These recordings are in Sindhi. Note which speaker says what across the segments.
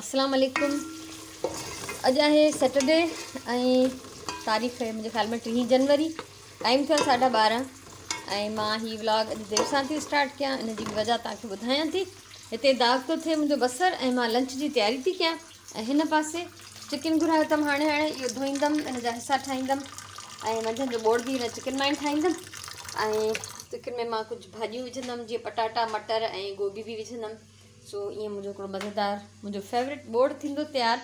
Speaker 1: اسلام عليڪم. اڄ آهي سيٽرڊي ۽ تاريخ منهنجي خيال ۾ 30 جنوري. ٽائيم ٿيو آهي 12:30 ۽ مان هي ولاگ اڄ دير سان ٿي اسٽارٽ ڪيان. ان جي وجہ توهان کي ٻڌايان ٿي. هتي داغ ٿو ٿئي منهنجو بصر ۽ مان لنچ جي تياري ٿي ڪيان ۽ هن پاسي چڪن گهرايو اٿم. هاڻي هاڻي اهو ڌوئيندم، ان جا حصا ٺاهيندم ۽ منجهند جو ٻوڙ به هن چڪن مان ئي ٺاهيندم. ۽ چڪن ۾ مان ڪجهه ڀاڄيون وجهندم، جيئن پٽاٽا، مٽر ۽ گوبي به وجهندم. سو ائين منهنجو هڪڙو مزيدار منهنجو فيورٽ ٻوڙ ٿيندو تيار.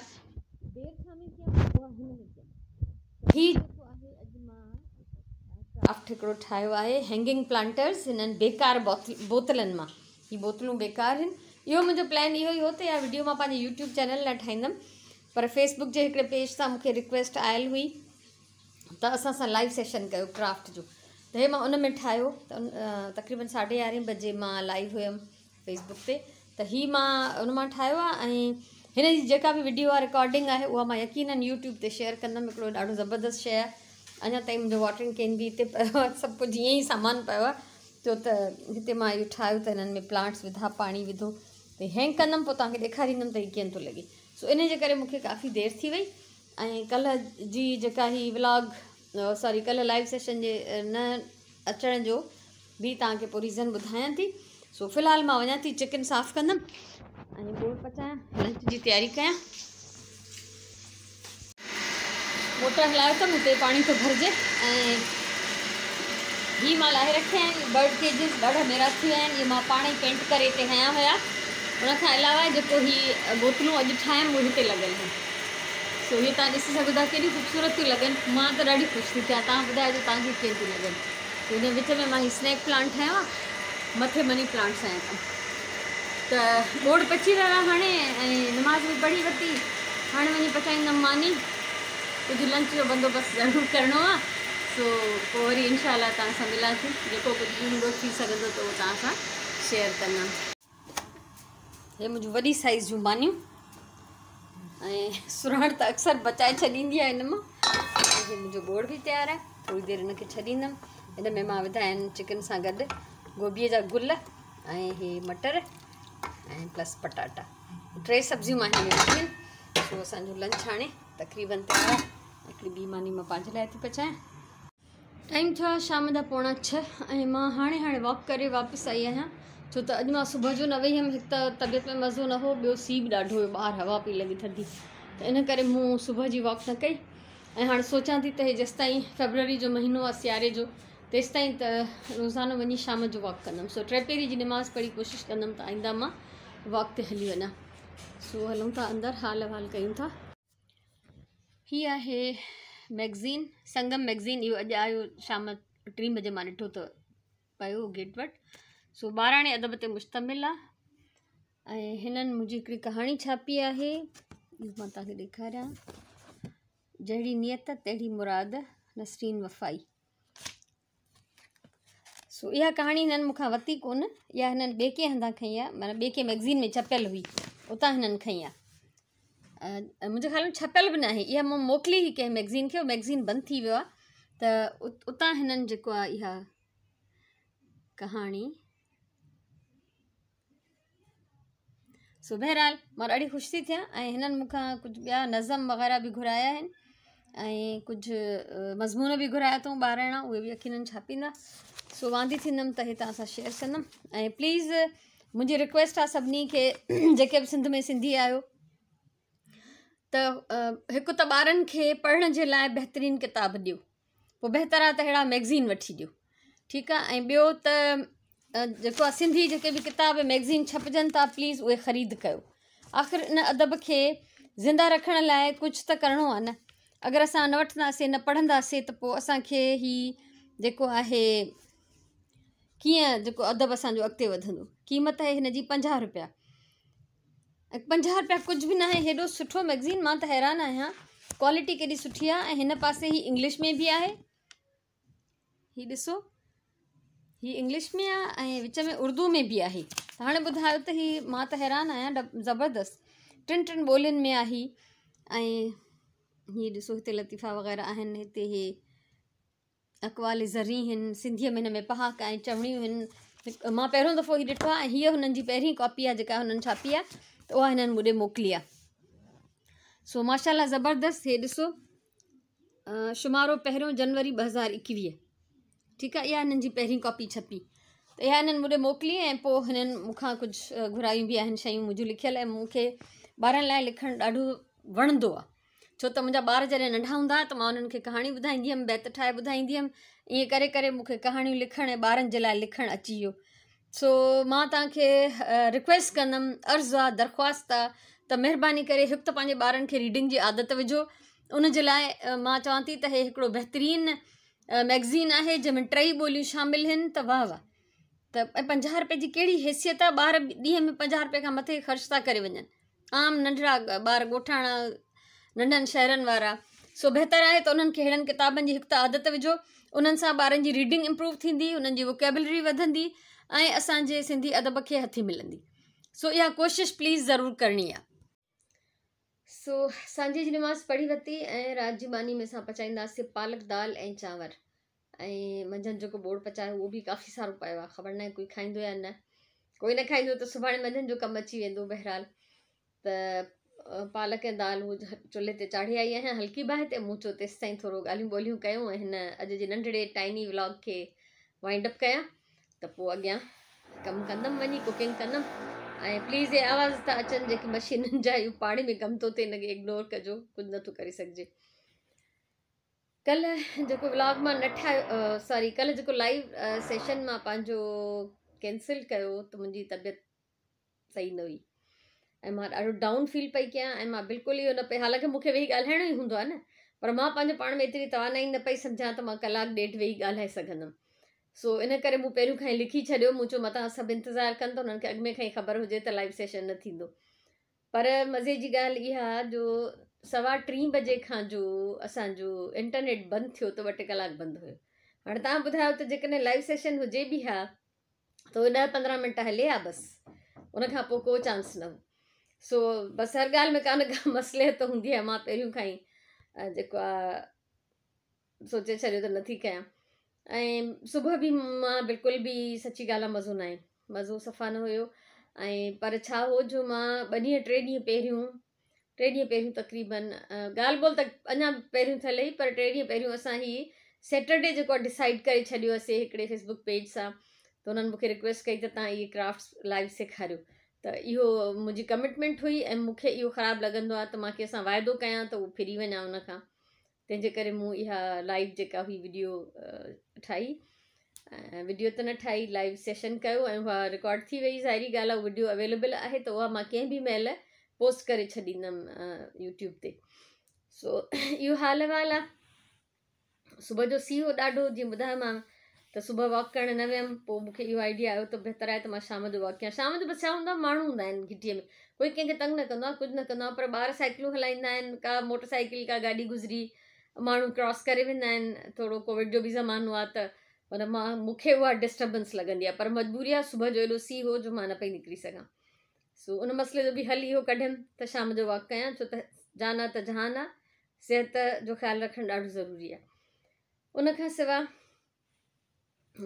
Speaker 1: دير ڇا ۾ ڪيم اها هن ۾ ڪيم. هي جيڪو آهي اڄ مان ڪرافٽ هڪڙو ٺاهيو آهي هينگنگ پلانٽرز هنن بيڪار بوتلن مان. هي بوتلون بيڪار آهن. اهو منهنجو پلان اهو ئي هو ته اها وڊيو مان پنهنجي يوٽيوب چينل لاء ٺاهيندم، پر فيسبڪ جي هڪڙي پيج تان مونکي رڪويسٽ آيل هئي ته اسان سان لائيو سيشن ڪيو ڪرافٽ جو، ته هي مان ان ۾ ٺاهيو. ته تقريبن 11:30 بجي مان لائيو هيم فيسبڪ تي، ته هي مان ان مان ٺاهيو آهي. ۽ هن جي جيڪا به وڊيو آهي، رڪارڊنگ آهي، اها مان يقينن يوٽيوب تي شيئر ڪندم. هڪڙو ڏاڍو زبردست شيء آهي. اڃا تائين منهنجو واٽرنگ ڪين به هتي پيو آهي، سڀ ڪجهه ائين ئي سامان پيو آهي. ڇو ته هتي مان اهو ٺاهيو ته هنن ۾ پلانٽس وڌا، پاڻي وڌو ته هينگ ڪندم، پوءِ توهان کي ڏيکاريندم ته هي ڪيئن ٿو لڳي. سو ان جي ڪري مون کي ڪافي دير ٿي وئي ۽ ڪلهه جي جيڪا هي ولاگ سوري ڪلهه لائيو سيشن جي نه اچڻ جو به توهان کي پوءِ ريزن ٻڌايان ٿي. سو في الحال مان وڃان ٿي، چڪن صاف ڪندم ۽ ٻوڙ پچايان، لنچ جي تياري ڪيان. موٽر هلايو اٿم، هتي پاڻي ٿو ڀرجي. ۽ هي مان لاهي رکيا آهن برڊ ڪيجز، ڏاڍا ميرا ٿي ويا آهن. اهي مان پاڻ ئي پينٽ ڪري هتي هنيا هيا. ان کان علاوه جيڪو هي بوتلون اڄ ٺاهيم اهي هتي لڳل آهن. سو هي توهان ڏسي سگهو ٿا ڪيڏيون خوبصورت ٿيون لڳن. مان ته ڏاڍي خوش ٿي ٿيان، توهان ٻڌائجو توهان کي ڪيئن ٿيون لڳن. هن وچ ۾ مان هي سنيڪ پلانٽ ٺاهيو آهي، مٿي مني پلانٽس هنيا اٿم. ته ٻوڙ پچي ويو آهي هاڻي ۽ نماز به پڙهي ورتي. هاڻي وڃي پچائيندم ماني. ڪجهه لنچ جو بندوبست ضرور ڪرڻو آهي. سو پوءِ وري انشاء الله توهان سان ملان ٿي. جيڪو ڪجهه به هوندو ٿي سگهندو ته اهو توهان سان شيئر ڪندم. هي منهنجون وڏي سائيز جون مانيون ۽ سرهاڻ ته اڪثر بچائي ڇڏيندي آهي هن مان. هي منهنجو ٻوڙ به تيار آهي. ٿوري دير هن کي ڇڏيندم. هن ۾ مان وڌا آهن چڪن سان گڏ گوبيءَ جا گل ۽ هي مٽر ۽ پلس پٽاٽا. 3 سبزيون مان هن ۾ وڌيون آهن. سو اسانجو لنچ هاڻي تقريبن تيار آهي. هڪڙي ٻي ماني مان پنهنجي لاءِ ٿي پچايان. ٽائيم ٿيو آهي شام جا 5:45 ۽ مان هاڻي هاڻي واڪ ڪري واپس آئي آهيان. ڇو ته اڄ مان صبح جو نه وئي هيم. هڪ ته طبيعت ۾ مزو نه هو، ٻيو سيءُ به ڏاڍو هيو، ٻاهر هوا پئي لڳي ٿڌي، ته ان ڪري مون صبح جي واڪ نه ڪئي. ۽ هاڻي سوچان ٿي ته هي جيستائين فيبروري جو مهينو آهي سياري جو، تيستائين ته روزانو وڃي شام جو واڪ ڪندم. سو 3 پهري جي نماز پڙهي ڪوشش ڪندم ته آئنده مان واڪ تي هلي وڃان. سو هلون ٿا اندر، حال احوال ڪيون ٿا. هي آهي ميگزين، سنگم ميگزين. اهو اڄ آيو شام 3 بجي، مان ڏٺو ته پيو گيٽ وٽ. سو ٻاراڻي ادب تي مشتمل آهي ۽ هنن منهنجي هڪڙي ڪهاڻي ڇاپي آهي، اهو مان توهان کي ڏيکاريان. جهڙي نيت تهڙي مراد، نسرين وفائي. سو اها ڪهاڻي هنن مون کان ورتي ڪونه، اها هنن ٻئي ڪنهن هنڌان کنئي آهي، معنيٰ ٻئي ڪنهن ميگزين ۾ ڇپيل هئي، اتان هنن کنئي آهي. منهنجي خيال ۾ ڇپيل به ناهي اها. مون موڪلي هئي ڪنهن ميگزين کي، ميگزين بند ٿي ويو آهي، ته اتان هنن جيڪو آهي اها ڪهاڻي. سو بهرحال مان ڏاڍي خوش ٿي ٿيان ۽ هنن مون کان ڪجهه ٻيا نظم وغيره به گهرايا آهن ۽ ڪجهه مضمون به گهرايا اٿئون ٻاراڻا، اهي به يقينن ڇاپيندا. سو واندي ٿيندم ته هي توهان سان شيئر ڪندم. ۽ پليز منهنجي رڪويسٽ آهي سڀني کي، جيڪي به سنڌ ۾ سنڌي آهيو، ته هڪ ته ٻارن کي پڙهڻ جي لاءِ بهترين ڪتاب ڏيو، پوءِ بهتر آهي ته اهڙا ميگزين وٺي ڏيو، ٺيڪ آهي. ۽ ٻيو ته جيڪو آهي سنڌي جيڪي به ڪتاب ميگزين ڇپجن ٿا، پليز اهي خريد ڪيو. آخر ان ادب کي زنده رکڻ لاءِ ڪجهه ته ڪرڻو آهي نه. اگر اسان نه وٺنداسين، نه پڙهنداسين، ته پوءِ اسان کي هي جيڪو آهي ڪيئن جيڪو ادب اسانجو اڳتي وڌندو؟ قيمت آهي هن جي 50 رپيا. ۽ 50 رپيا ڪجهه به ناهي، هيڏو سٺو ميگزين. مان ته حيران آهيان ڪوالٽي ڪيڏي سٺي آهي. ۽ هن پاسي هي انگلش ۾ به آهي. هي ڏسو، هي انگلش ۾ آهي ۽ وچ ۾ اردو ۾ به آهي. ته هاڻي ٻڌايو ته هي مان ته حيران آهيان، زبردست ٽن ٽن ٻولين ۾ آهي. ۽ هي ڏسو، هتي لطيفا وغيره آهن، هتي هي اقوال زرين آهن، سنڌيءَ ۾ هن ۾ پهاڪا ۽ چوڻيون آهن. مان پهريون دفعو هي ڏٺو آهي ۽ هيءَ هنن جي پهرين ڪاپي آهي جيڪا هنن ڇاپي آهي، ته اها هنن مون ڏي موڪلي آهي. سو ماشاءالله زبردست هي ڏسو شمارو پهريون جنوري 2021 ٺيڪ آهي اها هنن جي پهرين ڪاپي ڇپي ته اها هنن مون ڏي موڪلي ۽ پوء هنن مون کان ڪجهه گهرايون به آهن شيون منهنجون لکيل ۽ مون کي ٻارن لاء لکڻ ڏاڍو وڻندو آهي ڇو ته منهنجا ٻار جڏهن ننڍا هوندا هئا ته مان انهن کي ڪهاڻي ٻڌائيندي هيم بيت ٺاهي ٻڌائيندي هيم ائين ڪري ڪري مون کي ڪهاڻيون لکڻ ۽ ٻارن جي لاء لکڻ اچي ويو سو مان توهان کي رڪويسٽ ڪندم عرض آ درخواست آ ته مهرباني ڪري هڪ ته پنهنجي ٻارن کي ريڊنگ جي عادت وجهو ان جي لاء مان چوان ٿي ته هي هڪڙو بهترين ميگزين آهي جنهن ۾ ٽئي ٻوليون شامل آهن ته واهه واهه ته 50 روپئي جي ڪهڙي حيثيت آ ٻار ڏينهن ۾ 50 روپئي کان مٿي خرچ ٿا ڪري وڃن عام ننڍڙا ٻار ڳوٺاڻا ننڍن شهرن وارا سو بهتر آهي ته انهن کي ههڙن ڪتابن جي هڪ ته عادت وجهو انهن سان ٻارن جي ريڊنگ امپروو ٿيندي انهن جي ووڪيبلري وڌندي ۽ اسان جي سنڌي ادب کي هٿي ملندي سو اها ڪوشش پليز ضرور ڪرڻي آهي. سو سانجهي جي نماز پڙهي ورتي ۽ رات جي ماني ۾ اسان پچائينداسين پالڪ دال ۽ چانور ۽ منجهند جيڪو ٻوڙ پچايو اهو به ڪافي سارو پيو آهي خبر ناهي ڪوئي کائيندو يا نه ڪوئي نه کائيندو ته سڀاڻي منجهند جو ڪم اچي ويندو بهرحال ته پالڪ ۽ دال هو چلهي تي چاڙهي آئي آهيان هلڪي باهه تي مون چيو تيستائين ٿورو ڳالهيون ٻولهيون ڪيون ۽ هن اڄ جي ننڍڙي ٽائني ولاگ کي وائنڊ اپ ڪيان ته پوء اڳيان ڪم ڪندم وڃي ڪوڪنگ ڪندم ۽ پليز هي آواز ٿا اچن جيڪي مشينن جا اهو پاڙي ۾ ڪم ٿو ٿئي هن کي اگنور ڪجو ڪجهه نٿو ڪري سگهجي ڪلهه جيڪو ولاگ مان نه ٺاهيو سوري ڪلهه جيڪو لائيو سيشن مان پنهنجو ڪينسل ڪيو ته منهنجي طبيعت صحيح نه هئي ۽ مان ڏاڍو ڊائون فيل پئي ڪيان ۽ مان بلڪل اهو نه پئي حالانڪه مونکي ويهي ڳالهائڻو ئي هوندو آهي نه پر مان پنهنجو پاڻ ۾ ايتري توانائي نه پئي سمجهان ته مان ڪلاڪ ڏيڍ ويهي ڳالهائي سگهندم سو ان ڪري مون پهريون کان ئي لکي ڇڏيو مون چيو متان سڀ انتظار ڪن ته انهن کي اڳ ۾ کان ئي خبر هجي ته لائيو سيشن نه ٿيندو پر مزي جي ڳالهه اها جو سوا ٽين بجي کان جو اسان جو انٽرنيٽ بند ٿيو ته ٻه ٽي ڪلاڪ بند هيو هاڻي توهان ٻڌايو ته جيڪڏهن لائيو سيشن هجي به ها ته اهي ڏهه 15 منٽ هلي ها بس ان کان پوء ڪو چانس نه هو سو بس هر ڳالهه ۾ ڪا نه ڪا مصلحت هوندي آهي مان پهريون کان ئي جيڪو آهي سوچي ڇڏيو ته نٿي ڪيان ۽ صبح به مان بلڪل به سچي ڳالهه آهي مزو نه آيو مزو صفا نه هيو ۽ پر ڇا هو جو مان ٻه ڏينهن ٽي ڏينهن پهريون ٽي ڏينهن پهريون تقريبن ڳالهه ٻولهه ته اڃا پهريون ٿيل هئي پر ٽي ڏينهن پهريون اسان هي سيٽرڊي جيڪو آهي ڊسائيڊ ڪري ڇڏيو هوسي هڪڙي فيسبوڪ پيج سان ته انهن مونکي رڪويسٽ ڪئي ته توهان اهي ڪرافٽس لائيو سيکاريو ته اهو منهنجي ڪمٽمينٽ هئي ۽ مونکي اهو خراب لڳندو آهي ته مان ڪنهن سان واعدو ڪيان ته اهو ڦري وڃان ان کان تنهن جي ڪري مون اها لائيو جيڪا هئي وڊيو ٺاهي وڊيو ته نه ٺاهي لائيو سيشن ڪيو ۽ اها رڪارڊ ٿي وئي ظاهري ڳالهه آهي وڊيو اويليبل آهي ته اها مان ڪنهن به مهل پوسٽ ڪري ڇڏيندم يوٽيوب تي سو اهو حال احوال آهي صبح جو سيءُ هو ڏاڍو جيئن ٻڌايومانو ته صبح واڪ ڪرڻ نه ويم پوء مون کي اهو آئيڊيا آيو ته بهتر آهي ته مان شام جو واڪ ڪيان شام جو بس ڇا هوندو آهي ماڻهو هوندا آهن گهٽيء ۾ ڪوئي ڪنهن کي تنگ نه ڪندو آهي ڪجهه نه ڪندو آهي پر ٻار سائيڪلون هلائيندا آهن ڪا موٽر سائيڪل ڪا گاڏي گذري ماڻهو ڪراس ڪري ويندا آهن ٿورو ڪووڊ جو به زمانو آهي ته پر مان مون کي اها ڊسٽربنس لڳندي آهي پر مجبوري آهي صبح جو ايڏو سيءُ هو جو مان نه پئي نڪري سگهان سو ان مسئلي جو به حل اهو ڪڍيم ته شام جو واڪ ڪيان ڇو ته جان آ ته جهان آ صحت جو خيال رکڻ ڏاڍو ضروري آهي ان کان سوا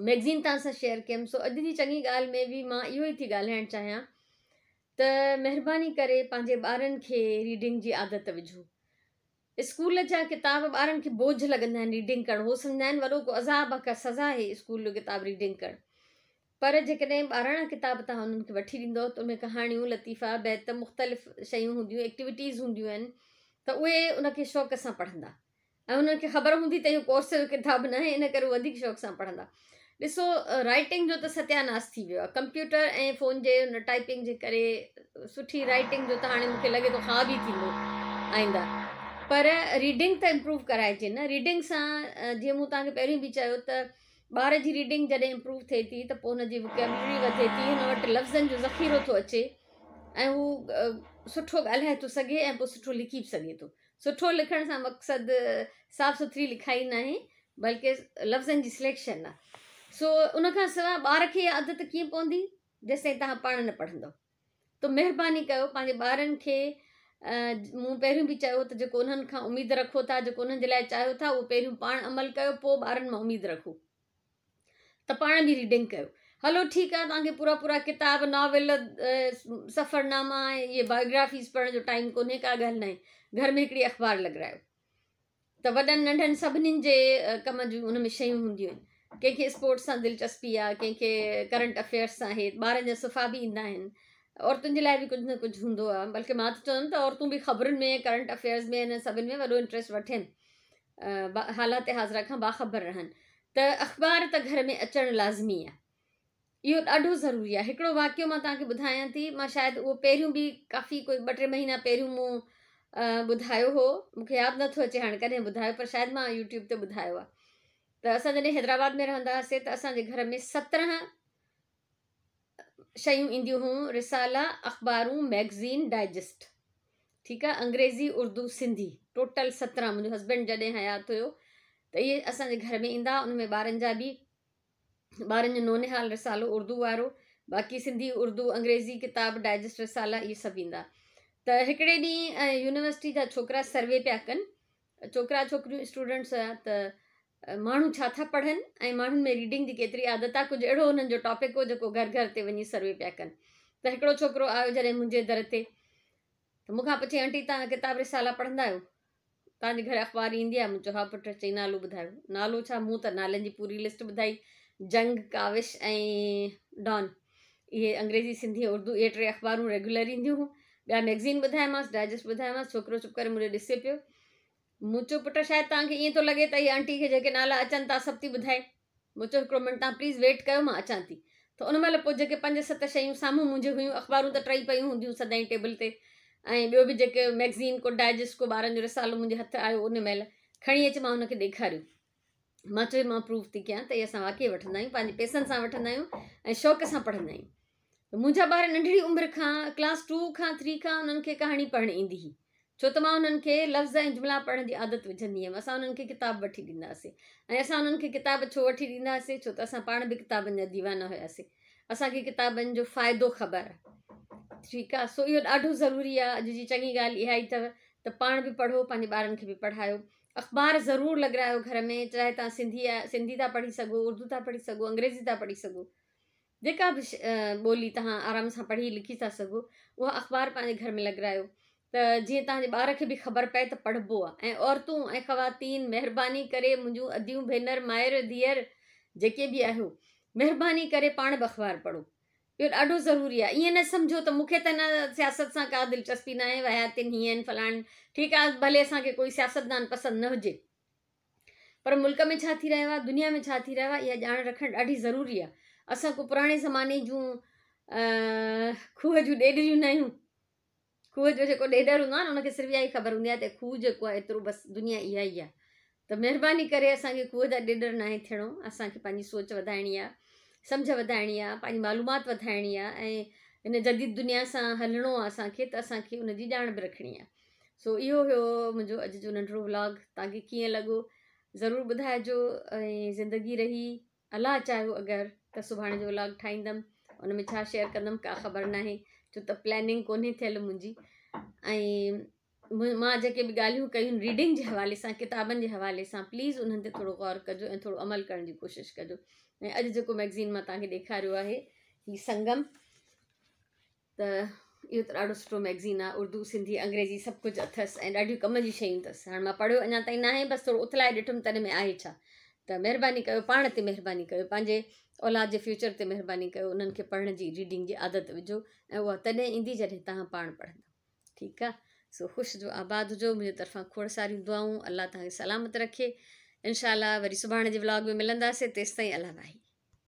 Speaker 1: ميگزين توهان سان شيئر ڪيم سو اڄ جي چڱي ڳالهه ۾ به مان اهو ئي ٿي ڳالهائڻ چاهيان ته مهرباني ڪري پنهنجي ٻارن کي ريڊنگ جي عادت وجهو اسڪول جا ڪتاب ٻارن کي بوجه لڳندا آهن ريڊنگ ڪرڻ هو سمجهندا آهن وڏو ڪو عذاب آهي ڪا سزا آهي اسڪول جو ڪتاب ريڊنگ ڪرڻ پر جيڪڏهن ٻاراڻا ڪتاب توهان انهن کي وٺي ڏيندؤ ته ان ۾ ڪهاڻيون، لطيفا، بيت، مختلف شيون هونديون، ايڪٽيوٽيز هونديون آهن ته اهي ان کي شوق سان پڙهندا ۽ انهن کي خبر هوندي ته اهو ڪورس جو ڪتاب ناهي ان ڪري وڌيڪ شوق سان پڙهندا. ڏسو رائٽنگ جو ته ستياناس ٿي ويو آهي ڪمپيوٽر ۽ فون جي ان ٽائپنگ جي ڪري سٺي رائٽنگ جو ته هاڻي مونکي لڳي ٿو خواب ئي ٿيندو آئنده پر ريڊنگ ته امپروو ڪرائجي نه ريڊنگ سان جيئن مون توهان کي پهريون به چيو ته ٻار جي ريڊنگ جڏهن امپروو ٿئي ٿي ته پوء هن جي ووڪيبلري وڌي ٿي، هن وٽ لفظن جو ذخيرو ٿو اچي ۽ هو سٺو ڳالهائي ٿو سگهي ۽ پوء سٺو لکي به سگهي ٿو. سٺو لکڻ سان مقصد صاف سٿري لکائي ناهي بلڪه لفظن جي سليڪشن آهي. سو ان کان سواء ٻار کي اها عادت ڪيئن پوندي جيستائين توهان پاڻ نه پڙهندؤ. ته مهرباني ڪيو پنهنجي ٻارن کي مون پهريون به چيو ته جيڪو انهن کان اميد رکو ٿا جيڪو انهن جي لاء چاهيو ٿا اهو پهريون پاڻ عمل ڪيو پوء ٻارن مان اميد رکو ته پاڻ به ريڊنگ ڪيو هلو ٺيڪ آهي توهان کي پورا پورا ڪتاب، ناول، سفرناما ۽ اهي بايوگرافيز پڙهڻ جو ٽائيم ڪونهي ڪا ڳالهه ناهي گهر ۾ هڪڙي اخبار لڳرايو ته وڏن ننڍن سڀنين جي ڪم جون ان ۾ شيون هونديون آهن ڪنهن کي اسپورٽس سان دلچسپي آهي ڪنهن کي ڪرنٽ افيئرس سان آهي ٻارن جا صفحا به ايندا آهن عورتن جي لاء به ڪجهه نه ڪجهه هوندو آهي بلڪه مان ته چوندم ته عورتون به خبرن ۾ ڪرنٽ افيئرس ۾ انهن سڀن ۾ وڏو انٽريسٽ وٺن حالات حاضره کان باخبر رهن ته اخبار ته گهر ۾ اچڻ لازمي آهي اهو ڏاڍو ضروري آهي هڪڙو واقعو مان توهان کي ٻڌايان ٿي مان شايد اهو پهريون به ڪافي ڪوئي ٻه ٽي مهينا پهريون مون ٻڌايو هو مون کي ياد نٿو اچي هاڻي ڪڏهن ٻڌايو پر شايد مان يوٽيوب تي ٻڌايو آهي ته اسان جڏهن حيدرآباد ۾ رهندا هئاسي ته اسان جي گهر ۾ 17 شيون اينديون هيون رسالا اخبارون ميگزين ڊائجسٽ ٺيڪ آهي انگريزي اردو سنڌي ٽوٽل 17 منهنجو هسبينڊ جڏهن حيات هيو ته اهي اسان جي گهر ۾ ايندا ان ۾ ٻارن جا به ٻارن جو نونهال رسالو اردو وارو باقي سنڌي اردو انگريزي ڪتاب ڊائجسٽ رسالا اهي سڀ ايندا ته هڪڙي ڏينهن يونيورسٽي جا ڇوڪرا سروي پيا ڪن ڇوڪرا ڇوڪريون اسٽوڊنٽس هيا ته ماڻهو ڇا ٿا پڙهن ۽ ماڻهن ۾ ريڊنگ جي ڪيتري عادت آهي ڪجهه اهڙو انهن جو ٽاپڪ هو جيڪو گهر گهر تي وڃي سروي پيا ڪن ته هڪڙو ڇوڪرو آيو جڏهن منهنجي در تي ته مون کان پڇي آنٽي توهان ڪتاب رسالا پڙهندا آهيو توهان جي گهر اخبار ايندي آهي؟ مون چيو ها پٽ. چئي نالو ٻڌايو. نالو ڇا؟ مون ته نالن جي پوري لسٽ ٻڌائي. جنگ، ڪاوش ۽ ڊان. اهي انگريزي، سنڌي ۽ اردو اهي ٽي اخبارون ريگيولر اينديون هيون. ٻيا مئگزين ٻڌايامانس، ڊائجسٽ ٻڌايامانس. ڇوڪرو چپ ڪري مون ڏي ڏسي پيو. مون چيو پٽ شايد توهان کي ائين ٿو لڳي ته هي آنٽي کي جيڪي نالا اچن ٿا سڀ ٿي ٻڌائي. مون چيو هڪڙو منٽ توهان پليز ويٽ ڪيو مان اچان ٿي. ته ان مهل پوء جيڪي پنج ست شيون سامهون منهنجي هيون اخبارون ته ٽئي پيون هونديون سدائين ٽيبل تي ۽ ٻيو به جيڪي مئگزين ڪو ڊائجسٽ ڪو ٻارن جو رسالو منهنجي هٿ آيو ان مهل کڻي اچي مان هن کي ڏيکاريو. مان چيو مان پروف ٿي ڪيان ته اهي اسان واقعي وٺندا آهيون پنهنجي پئسن سان وٺندا آهيون ۽ شوق سان پڙهندا آهيون. ته منهنجا ٻار ننڍڙي عمر کان ڪلاس ٽو کان ٿري کان انهن کي ڪهاڻي پڙهڻ ايندي هئي ڇو ته مان انهن کي لفظ ۽ جملا پڙهڻ جي عادت وجهندي هيم اسان انهن کي ڪتاب وٺي ڏيندا هئاسي ۽ اسان انهن کي ڪتاب ڇو وٺي ڏيندا هئاسي ڇو ته اسان پاڻ به ڪتابن جا ديوانا هياسي اسان کي ڪتابن جو فائدو خبر آهي ٺيڪ آهي سو اهو ڏاڍو ضروري آهي اڄ جي چڱي ڳالهه اها ئي اٿو ته پاڻ به پڙهو پنهنجي ٻارن کي به پڙهايو اخبار ضرور لڳرايو گهر ۾ چاهي توهان سنڌي سنڌي ٿا پڙهي سگهو اردو ٿا پڙهي سگهو انگريزي ٿا پڙهي سگهو جيڪا به ٻولي توهان آرام سان پڙهي لکي ٿا سگهو اها اخبار پنهنجي گهر ۾ لڳرايو ته جيئن توهان جي ٻار کي به خبر پئي ته پڙهبو آهي ۽ عورتون ۽ خواتين مهرباني ڪري منهنجون اديون ڀينر مائر ڌيئر جيڪي به آهيو مهرباني ڪري پاڻ به اخبار پڙهو اهو ڏاڍو ضروري آهي ائين نه سمجهو ته مون کي ته نه سياست سان ڪا دلچسپي ناهي وياتين هيئن فلاڻ ٺيڪ آهي ڀلي اسان کي ڪوئي سياستدان پسند نه هجي پر ملڪ ۾ ڇا ٿي رهيو آهي دنيا ۾ ڇا ٿي رهيو آهي اها ڄاڻ رکڻ ڏاڍي ضروري آهي اسان ڪو پراڻي زماني جون کوهه جون ڏيڏريون نه آهيون کوهه جو جيڪو ڏيڏر هوندو آهي نه ان کي صرف اها ئي خبر هوندي آهي ته کوهه جيڪو آهي ايترو بس دنيا اها ئي آهي ته مهرباني ڪري اسان کي کوهه جا ڏيڏر ناهي ٿيڻو اسان کي پنهنجي سوچ وڌائڻي آهي سمجهه وڌائڻي آهي پنهنجي معلومات وڌائڻي آهي ۽ هن جديد دنيا سان هلڻو آهي اسان کي ته اسان کي ان جي ڄاڻ به رکڻي آهي سو اهو هيو منهنجو اڄ جو ننڍڙو ولاگ توهان کي ڪيئن لڳو ضرور ٻڌائجو ۽ زندگي رهي الله چاهيو اگر ته سڀاڻي جو ولاگ ٺاهيندم ان ۾ ڇا شيئر ڪندم ڪا خبر ناهي ڇو ته پلاننگ ڪونهي ٿيل منهنجي ۽ مان جيڪي به ڳالهيون ڪيون ريڊنگ جي حوالي سان ڪتابن جي حوالي سان پليز انهن تي ٿورو غور ڪجو ۽ ٿورو عمل ڪرڻ جي ڪوشش ڪجو ۽ اڄ جيڪو ميگزين مان توهان کي ڏيکاريو آهي هي سنگم ته اهو ته ڏاڍو سٺو مئگزين آهي اردو سنڌي انگريزي سڀ ڪجهه اٿس ۽ ڏاڍيون ڪم جون شيون اٿس هاڻي مان پڙهيو اڃا تائين ناهي بس ٿورو اٿلائي ڏٺم ته ان ۾ آهي ڇا ته مهرباني ڪيو پاڻ تي مهرباني ڪيو پنهنجي اولاد جي فيوچر تي مهرباني ڪيو انهن کي پڙهڻ جي ريڊنگ جي عادت وجهو ۽ اها تڏهن ايندي جڏهن توهان پاڻ پڙهندو ٺيڪ آهي سو خوش هجو آباد هجو منهنجي طرفان کوڙ ساريون دعائون الله توهان کي سلامت رکي انشاء الله وري سڀاڻي جي ولاگ ۾ ملنداسي تيستائين الله واهي.